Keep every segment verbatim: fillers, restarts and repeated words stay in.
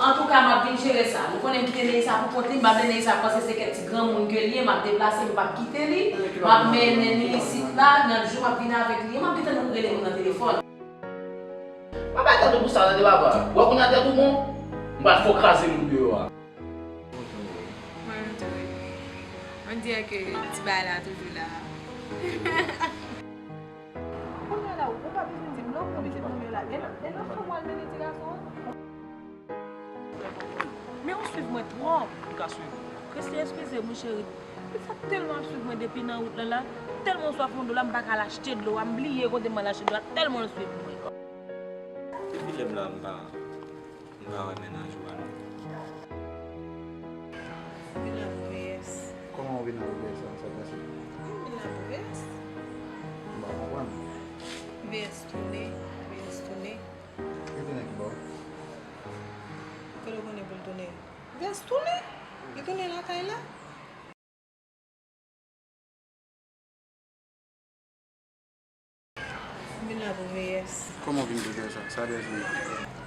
Antouka, m ap vin jere sa. Nou konnen m kite Neissa pou kont li, m pa vle Neissa panse se kèk ti granmoun ke l ye, m ap deplase, m p ap kite li. M ap mennen li isit la, nan jou m ap vin avèk li. M ap gentan rele moun nan telefòn. Pa bay tèt ou pou sa, tande papa. Ou wè kounye a tèt ou bon, m pral fè w kraze moun deyò a. Mwen menm tou wi. On dirait que ti bagay la toujou la. Kounye a la, ou pa bezwen di m non, ou pa bezwen di m non la. E nan, e nan fè w al mennen ti gason an? Men ou swiv mwen twòp. M ka swiv ou. Christie, eskize m wi cheri. Sa tèlman ap swiv mwen depi nan wout lan la. Tèlman swa fon dlo la, m pa ka al achte dlo a. M bliye kote m al achte dlo a. Tèlman l swiv mwen. Depi lè m la, m pa, m pa wè mennaj ou a non. Vin la pou V S. Kòman ou vin la pou V S la? Sa k pase? M vin la pou V S. M pa konprann. V S tounen, V S tounen. Li tounen ki bò? Kote w konnen pou l tounen? Vès tounen. Li tounen lakay la. M vin la pou V S. Kòman w vin pou V S la? Sa V S vle di?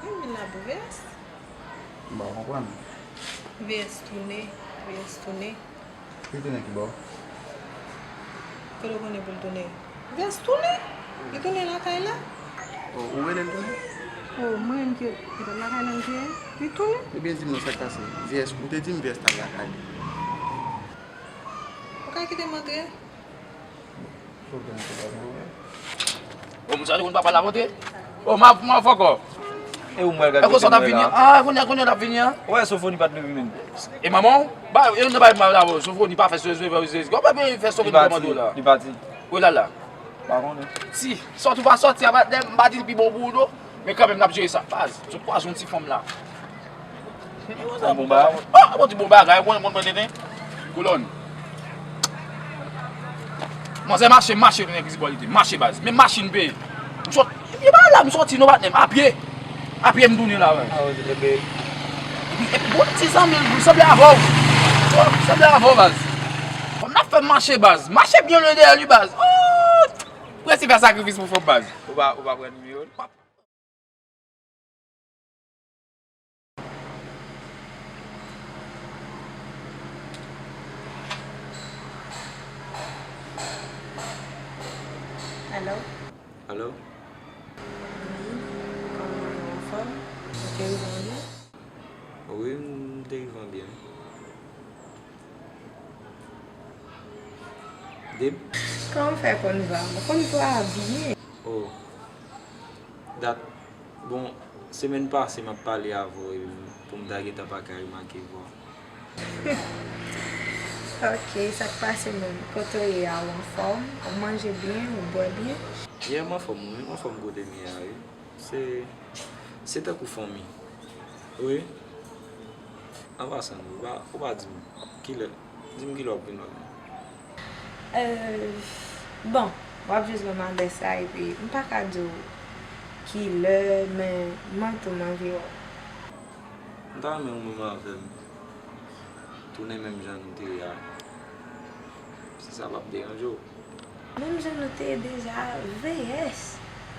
M vin la pou V S. M pa konprann. V S tounen, V S tounen. Li tounen ki bò? Kote w konnen pou l tounen? Vès tounen. Li tounen lakay la. O, ou rele l tounen? O, mwen menm ki, ki t lakay la m te ye. Li tounen. Ebyen, di m non, sa k pase? V S, ou te di m V S t al lakay li. Ou ka kite m antre? Ou gen yon pwoblèm, ou gen yon pwoblèm. O, moun sa yo konn pa pale avè w, te? O, m ap, m ap fè ankò. E ou m wè l gade. E konsa w t ap vini an? A, kounye a, kounye a l ap vini an? Ou wè Sofoni pa t leve menm. E manman w? Ba, e nou bay mal la, Sofoni pa fè sou, sou, sou, sou, fè Sofoni kòmande w la. Li pati. Wi, la, la. Pa konnen. Si, sòti ou pa sòti, a pa, m pa di l pi bon pou ou, non. Men kanmenm, n ap jere sa. Baz, sot kwaze yon ti fanm la. Bon bagay. O, bon ti bon bagay, bon, bon, bon, tenten. Kolòn. Manzè mache, mache, nèg di bò li te. Mache, baz. Men machin peye. M sot, e pa la, m soti, non, patnè m. A pye. A pye m tounen la, baz. Epi, epi, bon, ti zanmi, m sanble avè w. M sanble avè w, baz. Fanm nan fè m mache, baz. Mache byen lwen dèyè li, baz. O! Prese fè sakrifis pou fanm, baz. Ou pa, ou pa pran nimewo l? Alo? Alo? Wi, kòman w ye? Ou anfòm? Ou te rive an byen? Wi, m te rive an byen. Dib? Kòman w fè konn vwa m? Ou konn vwa a byen. O. Dat, bon, semèn pase m ap pale avè w epi pou m ta gentan pa ka remake vwa w. Ok, sa k pase menm? Kote w ye a, ou anfòm? Ou manje byen, ou bwè byen? Yeah, m anfòm, wi, m anfòm kote m ye a, wi. Se, se tankou fanmi. Wi. An pasan, ou pa, ou pa di m kilè, di m kilè w ap vin wè m. Euh, bon, w ap jis wè m alè sa, epi m pa ka di w kilè, men mwen tou m anvi wè w. M ta renmen ou menm avè m tounen menm jan nou te ye a. Si sa p ap deranje w. Menm jan nou te ye deja, V S.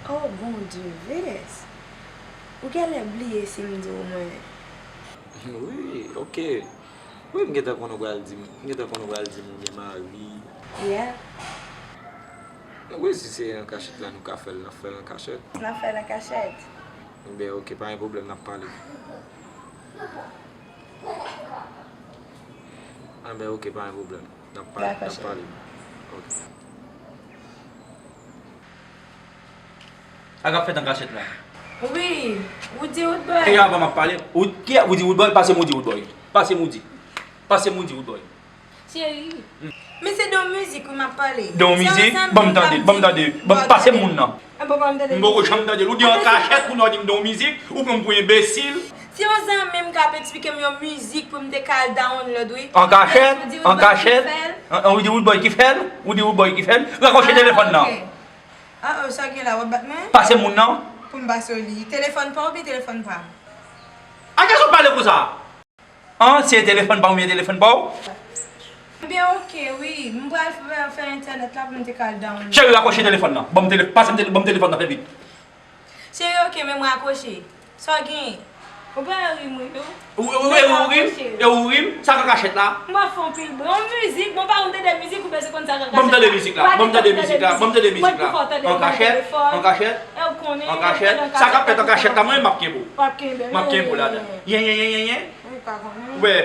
Oh, Bondye, V S. Ou genlè bliye si m di w mwen. Wi, ok. Wi, m gentan konn ou pral di m, m gentan konn ou pral di m ou gen mari. Yeah. Wi, si se an kachèt la nou ka fè l, n ap fè l an kachèt. N ap fè l an kachèt. Enben, ok, pa gen pwoblèm, n ap pale. Enben, ok, pa gen pwoblèm. N ap pale, n ap pale. Ok. Sa k ap fèt an kachèt la? Wi, Woody Woodboy. E avan m ap pale. Ou, ki, Woody Woodboy, pase m Woody Woodboy. Pase m Woody. Pase m Woody Woodboy. Cheri. Men se de yon mizik wi m ap pale. De yon mizik? Ban m tande, ban m tande. Ban m, pase m moun nan. M poko janm tande l. Ou di an kachèt, kounye a w di m de yon mizik, ou pran m pou enbesil. Se yon zanmi m k ap eksplike m yon mizik pou m te ka al download wi. An kachèt? An kachèt? An, an, Woody Woodboy ki fè l? Woody Woodboy ki fè l? Rakwoche telefòn nan. Ah, oh, sa gen la, w ap bat mwen? Pase moun nan. Pou m pase w li. Telefòn pa w oubyen telefòn pa m? A kiyès w ap pale konsa? An, se telefòn pa m oubyen telefòn pa w? Ebyen, ok, wi. M pral fè, fè entènèt la pou m te ka al download. Cheri, rakwoche telefòn nan. Ban m tele-, pase m tele-, ban m telefòn nan, fè vit. Cheri, ok, men m rakwoche. Sa w genyen? Ou pa ri m wi, non? Ou, ou, ou, ou ri m? E ou ri m? Sa k an kachèt la? M ap fè yon pil bri. Yon mizik, bon, pa konn tande mizik, ou bezwen konn sa k an kachèt la. Ban m tande mizik la, ban m tande mizik la, ban m tande mizik la. An kachèt? An kachèt? An kachèt? Sa k ap fèt an kachèt la, mwen, m ap kenbe w. M ap kenbe w ladan. Yen, yen, yen, yen, yen. Ou wè,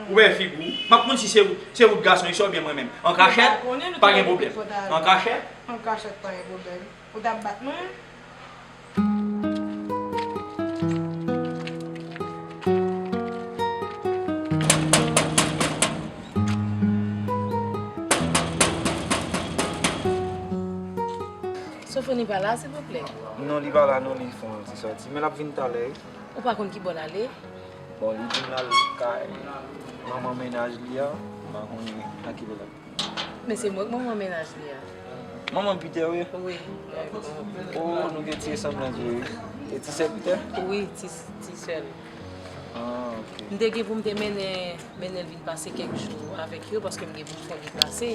ou wè figi w. M ap konn si se ou, se ou k gason isi oubyen mwen menm. An kachèt, pa gen pwoblèm. An kachèt? An kachèt, pa gen pwoblèm. Ou t ap bat mwen? Sofoni pa la, silvouplè? Non, li pa la, non, li fè yon ti sòti. Men l ap vin talè, wi. Ou pa konn ki bò l ale? Bon, li di m l al kay manman mennaj li a. M pa konnen nan ki bò l ap Men se mwen k manman mennaj li a. Manman Peter, wi? Wi, mwen k manman Peter. Oh, nou gen ti resanblans vre, wi. E ti sè Peter? Wi, ti, ti sè l. Ah, ok. M te gen pou m te mennen, mennen l vin pase kèk jou avèk yo, paske m gen pou m fè l deplase.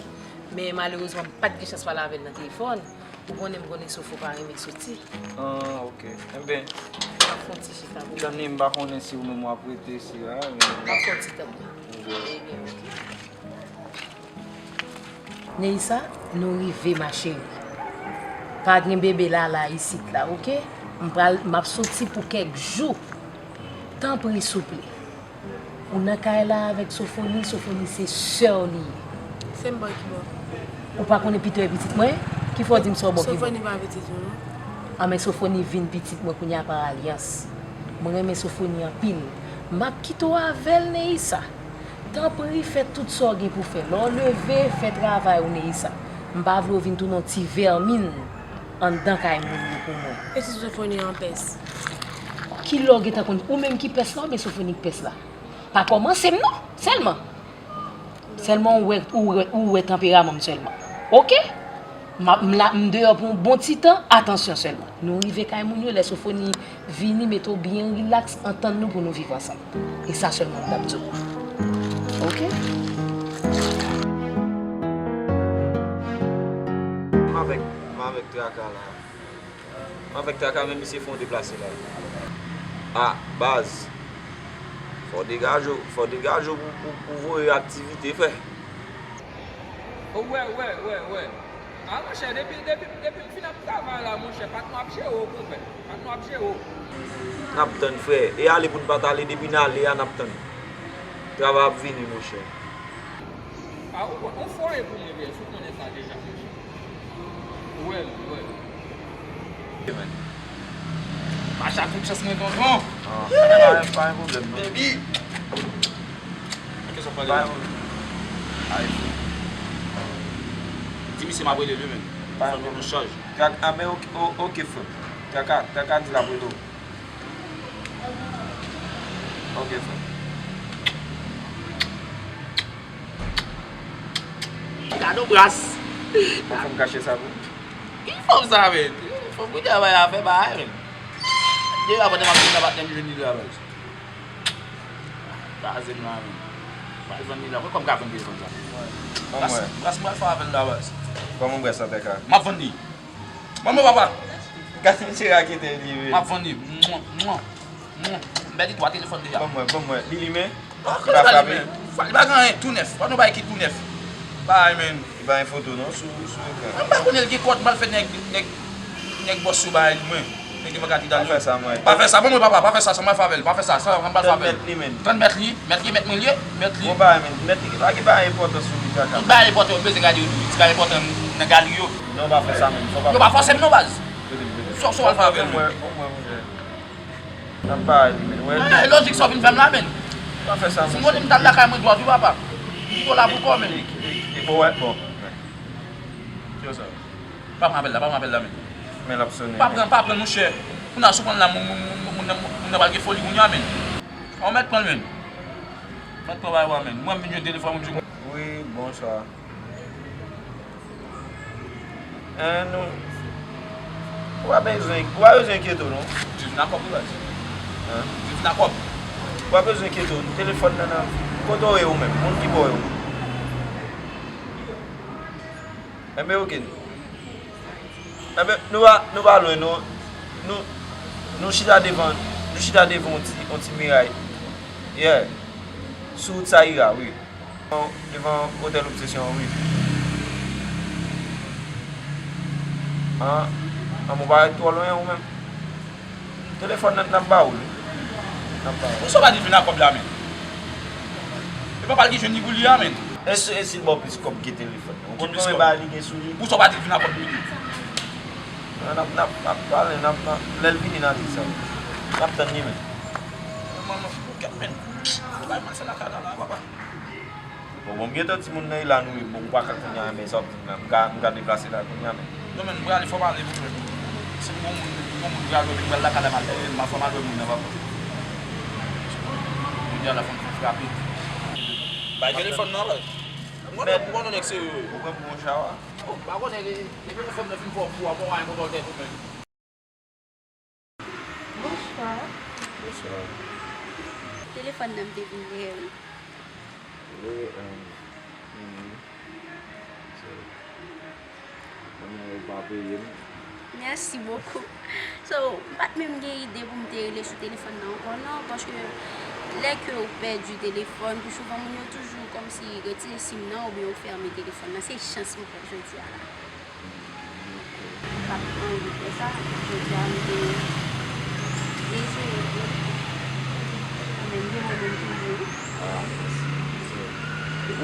Men malerezman, m pa t gen chans pale avè l nan telefòn. Ou konnen, m konnen Sofo pa renmen soti. Ah, ok. Enben, m ap fè yon ti chita pou ou. Tann, m pa konnen si ou menm w ap rete isi a, men m ap fè yon ti tann. Ok. Ebyen, ok. Neïsa, nou rive, ma chérie. Pa gen bebe Lala isit la, oke? M pral, m ap soti pou kèk jou. Tanpri, souple. Ou nan kay la avèk Sofoni, Sofoni se sè w li ye. Se m bò ki bò. Ou pa konnen Peter e pitit mwen? Ki fè w di m se w bò ki bò? Sofoni pa pitit ou, non. An, men Sofoni vin pitit mwen kounye a pa alyans. Mwen renmen Sofoni anpil. M ap kite w avè l, Neïsa. Tanpri, fè tout sa w gen pou fè. Lè w leve, fè travay ou, Neïsa. M pa vle w vin tounen yon ti vèmin anndan kay moun yo pou mwen. E si Sofoni an pès? Kilè w gentan konn? Ou menm ki pès la oubyen Sofoni k pès la? Pa kòmanse m non, sèlman. Sèlman ou wè, ou wè, ou wè tanperaman m sèlman. Oke? M ap, m la, m deyò pou yon bon ti tan, atansyon sèlman. Nou rive kay moun yo, lè Sofoni vini, mete w byen rilaks, antann nou pou nou viv ansanm. E sa sèlman m t ap di w. Oke? M avèk, m avèk traka la. M avèk traka, men misye fè yon deplase la. Ah, baz. Fò w degaje w, fò w degaje w pou, pou, pou voye aktivite, frè. O, wè, wè, wè, wè. A, monchè, depi, depi, depi m fin ap travay la, monchè, patnè ap jere w, konpè. Patnè ap jere w. N ap tann, frè. E ale pou n pa t ale, depi n ale a, n ap tann. Travay ap vini, monchè. A, ou, ou fò e pou mwen, byen, si w konnen sa deja, monchè. Ou wè l, ou wè l. Macha tout chans mwen, tonton. Ah, pa, pa gen pwoblèm, non. Baby. Kèlkeswa pale. Pa gen pwoblèm. Ay. Di misye m ap rele l wi, men. Pa gen pwoblèm. Fè nou chaj. Kaka, ah, men ok, o-, ok, frè. Kaka, kaka di l ap rele w. Ok, frè. Gade yon bras. Bon, fò m kache sa pou ou. Ki fanm sa, men? Fanm ki travay a fè bagay, men. Deja pandan m ap vin nan patnè m jwenn li la, baz. Kraze m la, men. Pral vann li la. Kòman m ka vann telefòn sa? Bras, bras m pral fè avè l la, baz. Kòman bras la, T K? M ap vann li. Ban mwen, papa. Gade misye raketè li, wi. M ap vann li. Mwen, mwen, mwen. M pèdi twa telefòn deja. Ban mwen, ban mwen. Li limen? Li pa frape? Li pa gen anyen, tou nèf. Pa nou bay ki tou nèf. Bay, men. Li pa gen foto non sou, sou ekran. M pa konnen l gen kòd, m al fè nèg, nèg, nèg bòs yo bay li, mwen. Nèg yo pa ka di dal yo. Pa fè sa, mwen. Pa fè sa, ban mwen, papa, pa fè sa, sa m pral fè avè l, pa fè sa, sa m pral fè avè l. Tann mèt li, men. Tann mèt li, mèt li, mèt mwen l ye, mèt li. Bon, bay, men, mèt li, pa gen bay enpòtan sou li, kaka. Tout bay enpòtan, yo bezwen gade yo tou, ti bay enpòtan nan galri yo. Non, pa fè sa, men, fò pa. Yo pa fòse m non, baz. Kote m, kote m. Sa w pral fè avè l, men. Bon, mwen, bon, mwen, monchè. N ap pale, men. Wè. Eh, lojik sa w vin fè m la, men. Pa fè sa, monchè. Si m konnen m t al lakay mwen dwat, wi, papa. M tou la pou kò, men. Bon, wè, bon. Yo sa. Pa pran apèl la, pa pran apèl la, men. Men l ap sonnen. Pa pran, pa pran, monchè. Kounye a, si w pran l la, moun, moun, moun, moun, moun, moun nan pral gen foli kounye a, men. An, mèt pran l, men. Mèt pran bagay ou a, men. Mwen, m vin jwenn telefòn, m di w. Wi, bonswa. Hein, nou, ou pa bezwen, ou pa bezwen enkyete w, non. Viv nan kòb, wi, baz. Hein? Viv nan kòb. Ou pa bezwen enkyete w, telefòn nan nan, kote w ye ou menm, moun ki bò w ye ou menm. Enben, ok. Enben, nou pa, nou pa lwen, non. Nou, nou chita devan, Nou chita devan yon ti, yon ti miray. Yeah. Sou wout Sayira, wi. Devan otèl Obsesyon an, wi. An, an, ou parèt twò lwen, ou menm. Telefòn nan, n ap ba ou li. N ap ba ou. Poukisa w pa di l vin ak kòb la, menm? E papa l ki jwenn li pou li a, menm. E si, e si l ba w plis kòb ke telefòn nan? Ou konn konbyen bagay li gen sou li? Poukisa w pa di l vin ak kòb li? N ap, n ap, n ap pale, n ap, n ap, lè l vini, n a di sa. N ap tann li, menm. Manman, ou kèt, menm. Ou bay mal fè lakay la, la, papa. Bon, bon, m gentan di moun nan e la nou ye, bon, ou pa ka kounye a, men sa w ap di m la, m ka, m ka deplase la kounye a, men. Non, men, m prale, fò m ale pou mwen. Si m gon moun, gon moun prale, m pral lakay la, m al, eh, m a fò m al wè moun nan, papa. Jodi a la, fò m fè frape. Bay telefòn nan, bay. M konnen, m konnen nèg serye, wi. Ou pran pou yon chawa? Oh, m pa konnen, depi yon fèm nan fin fè w kou a, bon, ay, mwen, tèt ou menm. Bonswa. Bonswa. Telefòn nan m te vin dèyè, wi. Wi, um, mhm. So, mwen menm ou pa peye m. Merci beaucoup. So, m pa t menm gen ide pou m te rele sou telefòn nan ankò non, paske lè ke ou pèdi telefòn, pi souvan moun yo toujou kòmsi retire sim nan oubyen yo fèmen telefòn nan. Se chans mwen pran jodi a la. M pa t anvi fè sa, jodi a m te eseye tou. Men m gen moun toujou. Ah, mèsi.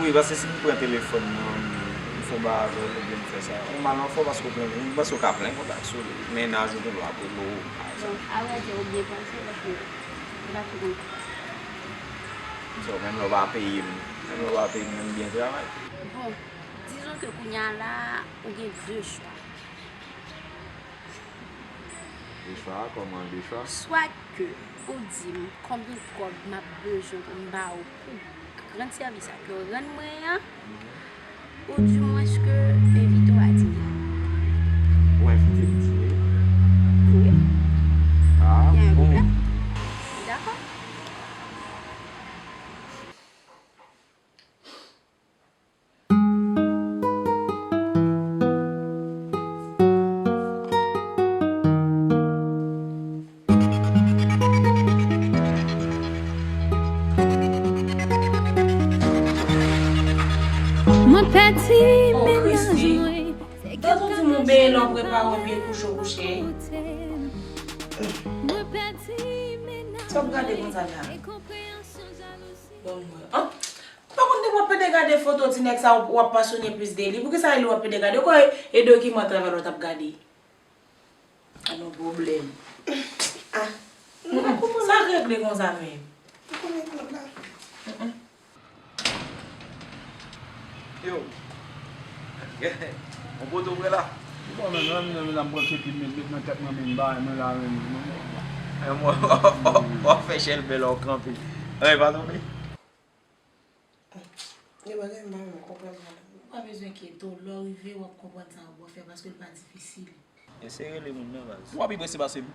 Wi, paske si m pran telefòn nan, m fè yon bagay avè l, oubyen m fè sa. Ou mal anfòm paske ou plenyen. M panse ou ka plen kontak sou li. Mennaj ou gen dwa pou ou, pa egzanp. Bon, avrèdi, ou byen panse, paske m pa tou konn sa. So, menm lè w pa peye m, menm lè w pa peye m, men m byen travay. Bon, dizon ke kounye a la, ou gen de chwa. De chwa, kòman de chwa? Swa ke ou di m konbyen kòb m ap bezwen pou m ba ou pou gran sèvis sa ke w rann mwen an, ou dimwens ke envite w a dine. Ou envite m dine? Wi. Ah, bon. Y a un problème? Dakò. Mwen pèdi mennaj mwen. Tande w di m ou benyen lè w prepare yon pye kouche w kouche. Sa w ap gade konsa la? Bon, mwen. Ah! Pa konn depi w ap pede gade foto ti nèg sa, w ap pasyone plis de li. Poukisa li w ap pede gade? Ou kwè e dokiman travay la w t ap gade? A non, pwoblèm. Ah. Mm-mm. Sa regle konsa menm? Ou konnen kòb la? Mm-mm. Yo. Yon poto prè la. Bon, men, men, men, men, la, m pran kepi m met, met nan tèt mwen, men, m ba mwen la, men, men, men. Eh, mwen, w ap fè chèlbè la, w kanpe. Anyen pa tonbe? Gen bagay m pa menm konprann la. Ou pa bezwen enkyete w, lè w rive, w ap konprann sa w ap fè, paske l pa difisil. Eseye rele moun nan, baz. Ou pa pi prese pase m.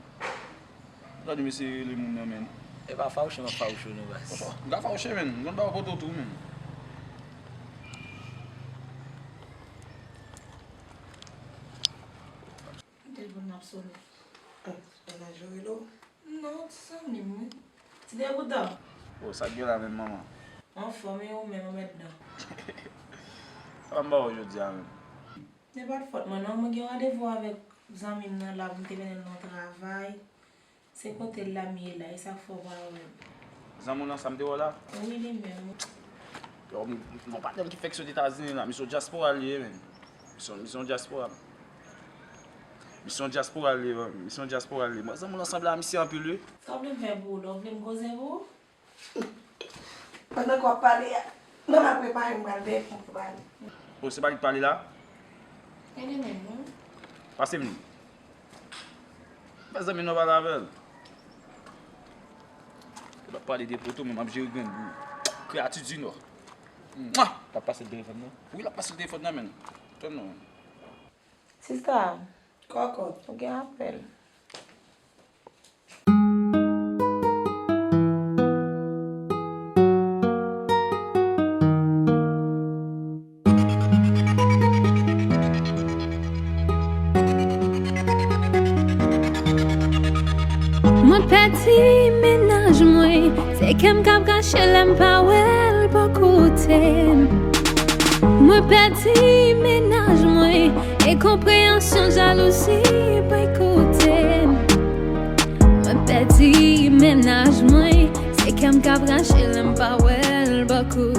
Ou ta di m eseye rele moun nan, men. E pa fawouche m ap fawouche w non, baz. M ka fawouche, men. M konn ba w poto tou, men. Telefòn nan ap sonnen. Mennaj ou rele w? Non, ti zanmi m, wi. Ti degoutan. Oh, sa k gen la menm, manman? Anfòm, e ou menm, anmèddan? Sa m ba w jodi a menm? Se pa t fòt mwen non, mwen gen randevou avèk zanmi m nan la pou m te mennen l nan travay. Se kote l la m ye la, e sa k fè w pa wè m. Zanmi w nan sa m te wè w la? Wi, li menm. Yo, m, m gon patnè m ki fèk sot Etazini la, misye dyaspora l ye, men. Misye, misye dyaspora. Misye dyaspora l ye, misye dyaspora l ye. Mwen, zanmi w nan sanble a misye anpil, wi. Sa w vle m fè pou ou la? W vle m koze pou ou? Pandan ke w ap pale a, mwen m al prepare m pral bèk mwen pou pale. Oh, se pa li k pale la? E li menm, wi. Pase m li. Mezanmi, nou pale avè l. L ap pale de poto, men m ap jere grenn. Kreyati di nò. Mwa! L ap pase l telefòn nan? Wi, l ap pase l telefòn nan, men. Tann non. Sista, kòkòt, ou gen apèl. Mwen pèdi E kè m k ap rache lè m pa wè l bò kote m. Mwen pèdi mennaj mwen, e konpreyansyon, jalouzi boykote m. Mwen pèdi mennaj mwen, se kè m k ap rache lè m pa wè l bò kote m.